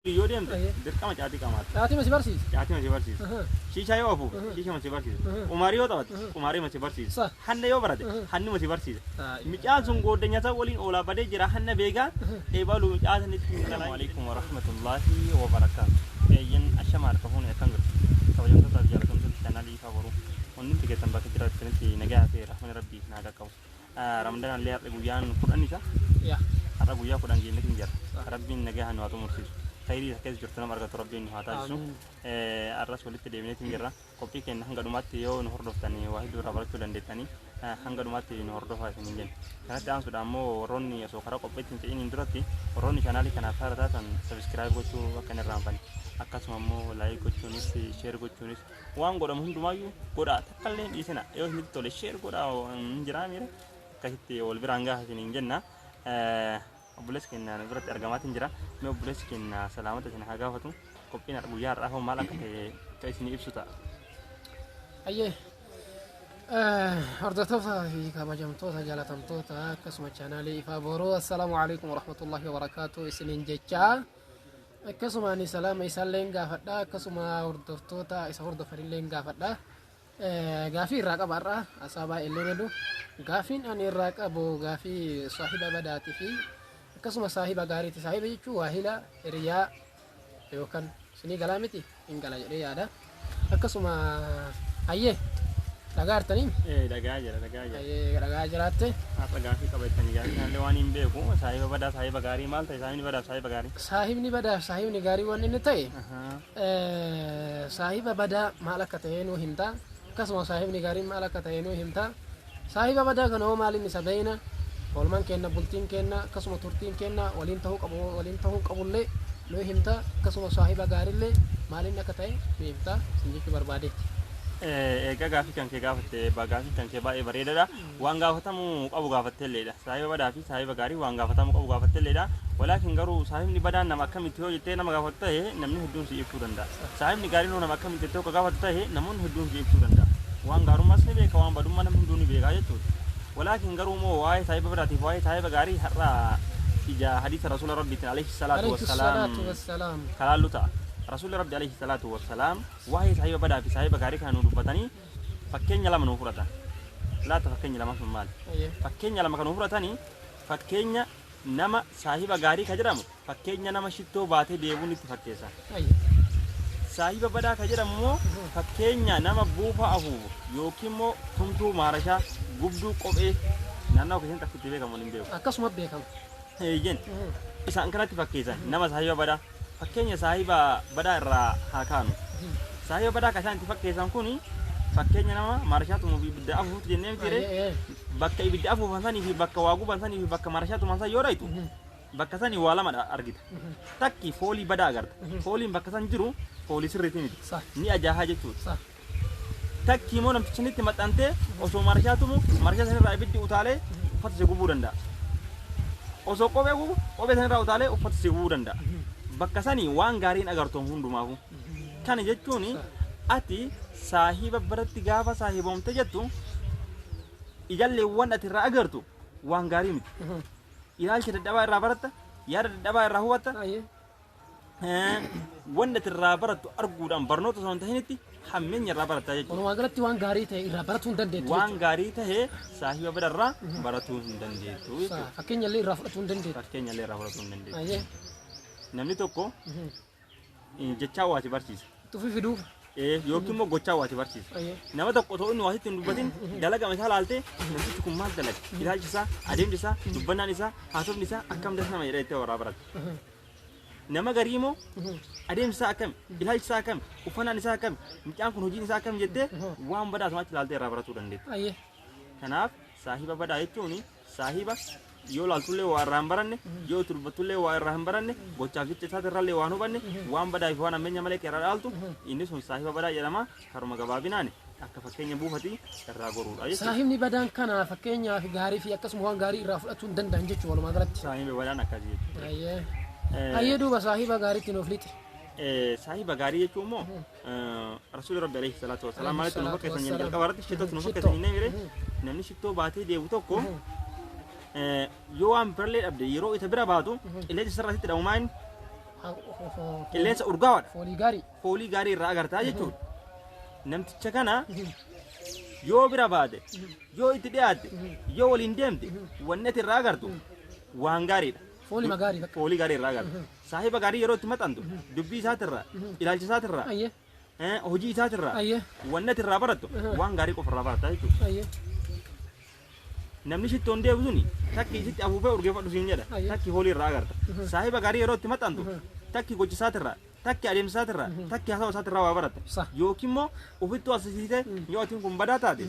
Yoo deemte Ayyee. Dirqama caatii qaamaata. Caatii si barsiisa. Caatii si barsiisa. Shiishaa yoo afuufe shiishaa si barsiisa. Qumaarii yoo taphate qumaarii si barsiisa. Hanna yoo barate hanni si barsiisa. Micaan sun gooddanyasaa waliin oolaa badee jira hanna beekaa eebaluu micaa sanitti hin galaa. Alaikum warahmatullahi wabarakaatu. Eeyyan ashama harka fuune akkam jirtu? Kabajamtootaaf jaalatamtoota chaanaalii Ifaa Boruu. Wanni keessan bakka jiraatanitti nagaa fi rahmani Rabbii naa qaqqabu. Ramadaan illee har'a guyyaan 10 isa. Har'a guyyaa 10 jennee jira. Rabbiin nagaa nu haa xumursiisu. Khayrii isa keessa jirtu nama argatu Rabbiin nu haa taasisu. Har'as walitti deebineetiin jirra. Qophii keenya hanga dhumaatti yoo nu hordoftanii waa hedduu irraa barachuu dandeettanii hanga dhumaatti nu hordofaa isiniin jenna. Kanatti aansuudhaan immoo warroonni osoo karaa qophiitti hin ce'iniin duratti warroonni chaanaalii kanaaf haara taatan subscribe gochuu akka hin irraanfanne. Akkasuma immoo like gochuunis share gochuunis waan godhamu hundumaayyuu godhaa, takka illee hin dhiisina. Yoo isinitti tole share godhaa, hin jiraa miira akkasitti wal biraan gahaa isiniin jenna. Obboleessi keenya nu biratti argamaatiin jira. Mee obboleessi keenya salaamata isin haa gaafatu. Qophiin har'a guyyaa har'aa hoo maal akka ta'e akka isinii ibsu ta'a. Ayyee. Hordoftoota fi kabajamtoota jaalatamtoota akkasuma chaanaalii Ifaa Boruu, assalaamu alaikum warahmatullahi wabarakaatu isiniin jechaa, akkasuma ani salaama isaallee hin gaafadha, akkasuma hordoftoota isa hordofanillee hin gaafadha. Gaafii irraa qaba har'a asaa baay'ee jedhu. Gaafiin ani irraa qabu gaafii saahiba badaatii fi akkasuma saahiba gaariiti. Saahiba jechuun waahila, hiriyaa yookaan isinii galaa miti, hin gala jedhee yaada. Akkasuma hayyee, dhagaa hartanii? Dhagaa jira, dhagaa jira. Hayyee, dhagaa jiraatte. Har'a gaafii qabattanii gaafii kanallee waan hin beeku, saahiba badaa, saahiba gaarii, maal ta'e saahibni badaaf saahiba gaarii? Saahibni badaaf saahibni gaarii waan inni ta'e, saahiba badaa maal akka ta'e nuu himta, akkasuma saahibni gaariin maal akka ta'e nuu himta. Saahiba badaa kana hoo maaliin isa beeyna? Oolmaan kenna, bultiin kenna, akkasuma turtiin kenna waliin ta'uu qabu, waliin ta'uu qabullee nuu himta, akkasuma saahiba gaarillee maaliin akka ta'e nuu himta sin jechuu barbaadeeti. Egaa gaafii kan kee gaafatte, gaafii kan kee baay'ee bareedaadha. Waan gaafatamuu qabu gaafatteelleedha. Saahiba badaa fi saahiba gaarii waan gaafatamuu qabu gaafatteelleedha. Walaakin garuu saahibni badaan nama akkamitti yoo jettee nama gaafattu ta'e, namni hedduun si ibsuu danda'a. Saahibni gaariin hoo nama akkamitti jettee akka gaafattu ta'e, namoonni hedduun si ibsuu danda'a. Waan gaarummaas ni beeka, waan badummaa namni hunduu ni beeka jechuudha. Walaakin garuu immoo waa'ee saahiba badaatiif waa'ee saahiba gaarii har'a ija hadiisa Rasuula Rabbiitiin alayhi salaatu alayhi wassalaam salaatu wassalaam kalaallu ta'a. Rasuulli Rabbi alayhi salaatu wassalaam waa'ee saahiba badaa fi saahiba gaarii kana nuu dubbatanii fakkeenya lama nuu fudhatan. Laata fakkeenyi lama sun maali? Fakkeenya lama kan nuu fudhatanii, fakkeenya nama saahiba gaarii ka jedhamu fakkeenya nama shittoo baatee deebuun itti fakkeessan. Saahiba badaa ka jedhamu immoo fakkeenya nama buufa afuufu yookiin immoo tumtuu maarashaa, gubduu kophee, naannoo keessatti akka itti beekamu hin beeku. Akkasuma beekama. Eeyyen, isaan kanatti fakkeessan nama saahiba badaa. Fakkeenya saahiba badaa irraa haa kaanu. Saahiba badaa kan isaan itti fakkeessan kun fakkeenya nama maarashaa tumuu fi ibidda afuufuutti jennee miti ree? Bakka ibidda afuufan sanii fi bakka waa guban sanii fi bakka maarashaa tuman san yoo dhaytu, bakka sanii waa lama argita. Takki foolii badaa agarta. Fooliin bakka san jiru foolii sirriitii miti. Ni ajaahaa jechuudha. Takki immoo namticha sanitti maxxantee osoo marshaa tumu marshaa sanirraa ibiddi utaalee uffata si gubuu danda'a. Osoo kophee gubu kophee sanirraa utaalee uffata si gubuu danda'a. Bakka sanii waan gaariin agartu hundumaafuu. Kana jechuun ati saahiba biratti gaafa saahiboomte jettu, ijalleewwan ati irraa agartu waan gaarii miti. Ilaalcha dadhabaa irraa baratta, yaada dadhabaa irraa hubatta, wanni ati irraa barattu arguudhaan barnoota osoo hin tahinitti hammeenya irraa baratta jechuudha. Walumaa galatti waan gaarii ta'e irraa baratuu hin dandeettu Waan gaarii tahe saahiba badarraa baratuu hin dandeettu jechuudha. Fakkeenya illee irraa fudhatuu hin dandeettu. Fakkeenya illee irraa fudhatuu hin dandeettu. Namni tokko jechaa waa si barsiisa. Tufi fiduuf. Yookiin immoo gochaa waa si barsiisa. Nama tokko otoo inni waa sitti hin dubbatin dalagama isaa laaltee, namtichi kun maal dalaga? Ilaalchi isaa, adeemsi isaa, dubbannaan isaa, haasofni isaa akkam das nama jedhee itti warraa baratta. Nama garii immoo adeemsi isaa akkami, ilaalchi isaa akkami, uffannaan isaa akkami, mucaan kun hojiin isaa akkami jettee waan badaa asumatti ilaaltee irraa baratuu dandeetta. Kanaaf saahiba badaa jechuun saahiba yoo laaltullee waa irraa hin baranne, yoo itti dubbattullee waa irraa hin baranne, gochaaf jecha isaatirrallee waan hubanne, waan badaa fi waan hammeenya malee irraa dhaaltu, inni sun saahiba badaa jedhama. Karuma gabaabinaan akka fakkeenya buufatii irraa goruudha jechuudha. Saahibni badaan kana fakkeenyaaf gaarii fi akkasuma waan gaarii irraa fudhatuu hin danda'an jechuudha walumaa galatti. Saahiba badaan akkasii jechuudha. Hayyee, duuba saahiba gaariitti nuuf lixi. Saahiba gaarii jechuun immoo Rasuulli Rabbi alayhi salaatu wasalaam maalitti nu fakkeessan jenne? Jalqaba irratti shittootti nu fakkeessan jennee mire? Namni shittoo baatee deemu tokko yoo waan birallee dhabde, yeroo isa bira baatu qilleensi sirraa sitti dhabu maa inni Qilleensa urgaawaadha. Foolii gaarii. Foolii gaarii irraa agartaa jechuudha. Namticha kana yoo bira baate, yoo itti dhiyaatte, yoo waliin deemte, wanni ati irraa agartu waan gaariidha. Foolii gaarii bakka. Foolii gaarii irraa agartu. Saahiba gaarii yeroo itti maxxantu dubbii isaatirraa, ilaalcha isaatirraa, hojii isaatirraa wanni ati irraa barattu waan gaarii qofa irraa baratta jechuudha. Namni shittoon deebu suni takki isitti afuufee urgeeffadhu siin jedha. Takki foolii irraa agarta. Saahiba gaarii yeroo itti maxxantu takki gocha isaatirraa, takki adeemsa isaatirraa, takki haasawa isaatirraa waa baratta. Yookiin immoo ofittuu asisiisee yoo atiin kun badaa taate,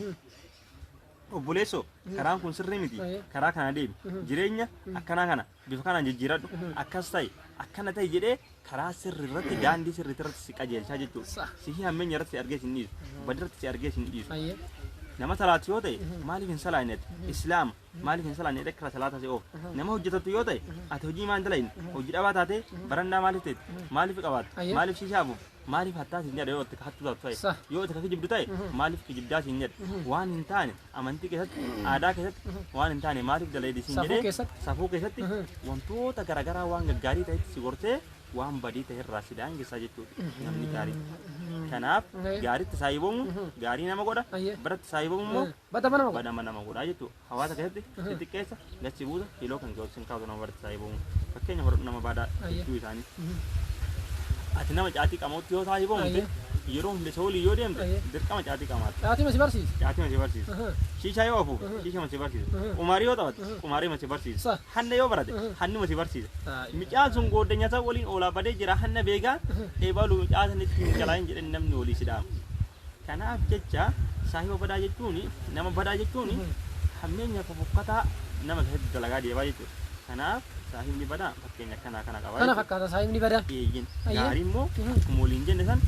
obboleessoo, karaan kun sirrii miti, karaa kana deemi, jireenya akkanaa kana bifa kanaan jijjiiradhu, akkas ta'i, akkana ta'i jedhee karaa sirrii irratti, daandii sirrii irratti si qajeelchaa jechuudha. Sihii hammeenya irratti si argee si hin dhiisu, badii irratti si argee si hin dhiisu. Nama salaatu yoo ta'e, maaliif hin salaanne ati? Islaama maaliif hin salaanne jedhee karaa salaata si oofa. Nama hojjetatu yoo ta'e, ati hojii maal dalagne, hojii dhabaa taatee barannaa maaliif ta'e, maaliif qabaatte, maaliif si shaafuuf, maaliif hattaa siin jedha yoo itti hattuu taatu ta'e, yoo itti kijibdu ta'e, maaliif kijibdaa siin jedha, waan hin taane amantii keessatti, aadaa keessatti waan hin taane maaliif dalaydi siin Safuu jedhee keessatti. Safuu keessatti wantoota garaagaraa waan gaggaarii ta'etti si gorsee waan badii ta'e irraa si daangessaa jechuudha namni gaarii. Kanaaf gaariitti saahibamu gaarii nama godha, baratti saahibamu immoo Badama nama godha. Badama nama godha jechuudha. Hawaasa keessatti si xiqqeessa, gadi buusa, kiiloo kan kee sin kaasu nama baratti saahibamu. Fakkeenya fudhadhu nama badaa jechuu isaanii. Ati nama caatii qabamutti yoo saahibamte, yeroo hunda isa waliin yoo deemte, dirqama caatii qamaatta. Caatii ma si barsiisa? Caatii ma si barsiisa. Shiishaa yoo afuufe shiishaa ma si barsiisa. Qumaarii yoo taphate qumaarii ma si barsiisa. Hanna yoo barate hanni ma si barsiisa. Mucaan sun goodanya isaa waliin oolaa badee jira, hanna beekaa, eebaluu mucaa sanitti hin galaayin jedhan namni walii si dhaama. Kanaaf jecha saahiba badaa jechuun, nama badaa jechuun hammeenya fofokkataa nama keessatti dalagaa deemaa jechuudha. Kanaaf saahibni badaa fakkeenya akkanaa kana qaba Kana jechuudha. fakkaata saahibni badaan. Eeyyin. Gaarii immoo akkuma waliin jenne san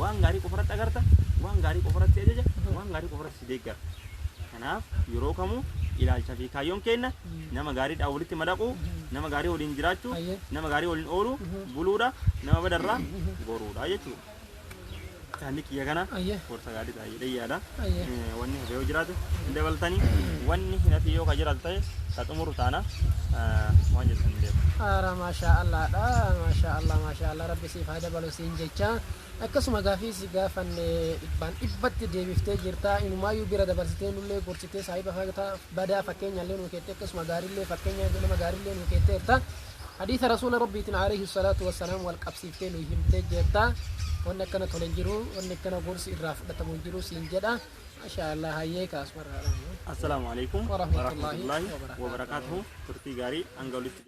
waan gaarii qofarratti agarta, waan gaarii qofarratti si ajaja, waan gaarii qofarratti si deeggara. Kanaaf yeroo kamuu ilaalcha fi kaayyoon keenya nama gaariidhaan walitti madaquu, nama gaarii waliin jiraachuu, nama gaarii waliin ooluu, buluudha, nama badarraa goruudha jechuudha. Yaadni kiyya kana gorsa gaarii ta'a jedhee yaada. Wanni hafe yoo jiraate hin dabaltanii, wanni hin hafe yoo ka jiraatu ta'e ka xumuru taana, waan jettan hin beeku. Ara maashaa Allaadha, maashaa Allah, maashaa Allah, rabbi siif haa dabalu siin jecha. Akkasuma gaafii si gaafanne dhibbaan dhibbatti deebiftee jirta. Inumaayyuu bira dabarsitee nullee gorsitee, saahiba badaa fakkeenyaallee nuu keettee, akkasuma gaariillee fakkeenya nama gaariillee nuu keetteerta. Hadiisa rasuula rabbiitiin alayhi salaatu wassalaam wal qabsiiftee nu himtee jirta. Wanni akkana tole hin jiru, wanni akkana gorsi irraa fudhatamu hin jiru siin jedha. Maashaa Allah, hayyee kaasumarraa. Assalaamu alaikum warahmatullaahi wabarakaatuhu. Turtii gaarii hanga walitti.